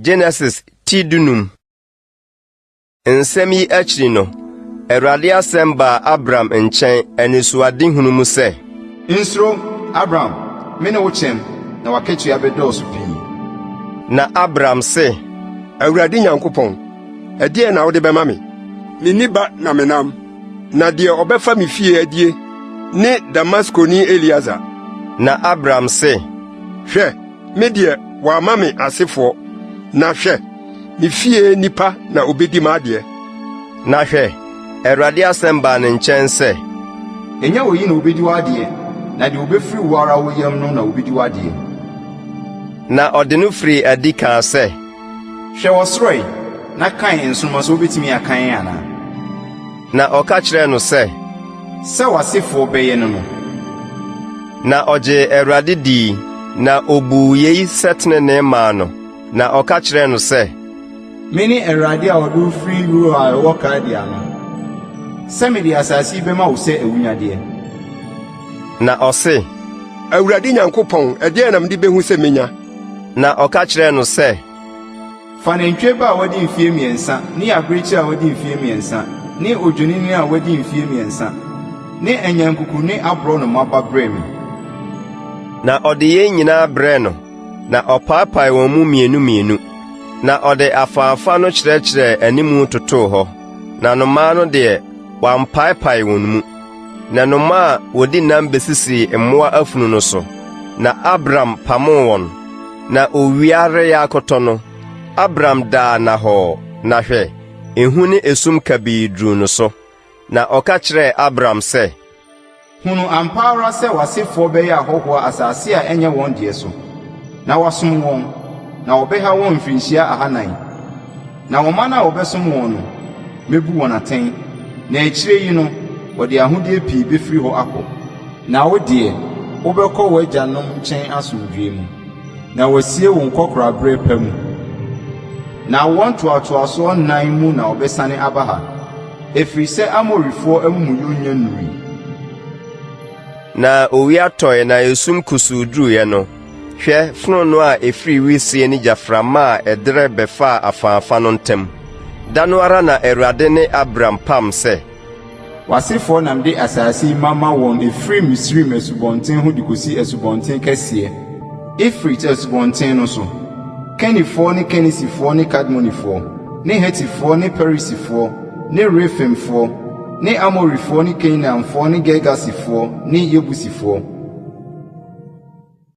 Genesis ti 15. Nsɛm yi akyiri no, Awurade asɛm baa Abram nkyɛn anisoadehunu mu sɛ. Nsuro, Abram, mene wo kyɛm, na w'akatua bɛdɔɔso pii. Na Abram se, Awurade Nyankopɔn, ɛdeɛn na wode bɛma me? Menni ba na menam, na deɛ ɔbɛfa me fie adie ne Damaskoni Elieser. Na Abram se, Hwɛ, me deɛ, wɔamma me asefoɔ, na hwɛ, me fie nipa na obedi m'adeɛ. Na hwɛ, Awurade asɛm baa ne nkyɛn sɛ, Ɛnyɛ oyi na obedi w'adeɛ, na deɛ obefiri wo ara wo yam no na obedi w'adeɛ. Na ɔde no firii adi kaa sɛ, Hwɛ ɔsoro ɛ, na kan nsoromma sɛ wobetumi akan anaa. Na ɔka kyerɛɛ no sɛ, Sɛ w'asefoɔ bɛyɛ ne no. Na ɔgyee Awurade dii, na obuu yei sɛ tenenee maa no. Na ɔka kyerɛɛ no sɛ, Mene Awurade a ɔde wo firi Ur a ɛwɔ Kaldea no, sɛ mede asase yi bɛma wo sɛ awunyadeɛ. Na ɔse, Awurade Nyankopɔn, ɛdeɛn na mede behu sɛ menya? Na ɔka kyerɛɛ no sɛ, Fa nantwie ba a wadi mfeɛ mmiɛnsa ne abirekyie a wadi mfeɛ mmiɛnsa ne odwennini a wadi mfeɛ mmiɛnsa ne anyankuku ne aborɔnoma ba brɛ me. Na ɔde yei nyinaa brɛɛ no, na ɔpaapaee wɔn mu mmienu mmienu, na ɔde afaafa no kyerɛkyerɛɛ animu totoo hɔ, na nnomaa no deɛ, wampaepae wɔn mu. Na nnomaa a wɔdi nam besisii mmoa afunu no so, na Abram pamoo wɔn. Na owia reyɛ akɔtɔ no, Abram daa nnahɔɔ, na hwɛ, ehu ne esum kabii duruu no so. Na ɔka kyerɛɛ Abram sɛ, Hunu ampa ara sɛ w'asefoɔ bɛyɛ ahɔhoɔ asase a ɛnyɛ wɔn deɛ so, na wɔasom wɔn, na wɔbɛha wɔn mfirinhyia ahanan. Na ɔman a wɔbɛsom wɔn no, mɛbu wɔn atɛn, na akyire yi no, wɔde ahodeɛ pii bɛfiri hɔ akɔ. Na wo deɛ, wobɛkɔ w'agyanom nkyɛn asomdwoeɛ mu, na wɔasie wo nkɔkoraaberɛ pa mu. Na awoɔ ntoatoasoɔ nnan mu na wɔbɛsane aba ha, ɛfiri sɛ Amorifoɔ amumuyɔ nnya nnurui. Na owia tɔe na esum kusuu duruiɛ no, hwɛ, fononoo a ɛfiri wisie ne gyaframa a ɛderɛ bɛfaa afaafa no ntam. Da no ara na Awurade ne Abram pam sɛ, W'asefoɔ na mede asase yi mama wɔn ɛfiri Misraim asubɔnten ho de kɔsi asubɔnten kɛseɛ, Eufrate asubɔnten no so, Kenifoɔ ne Kenisifoɔ ne Kadmonifoɔ, ne Hetifoɔ ne Perisifoɔ ne Refaimfoɔ, ne Amorifoɔ ne Kanaanfoɔ ne Girgasifoɔ ne Yebusifoɔ.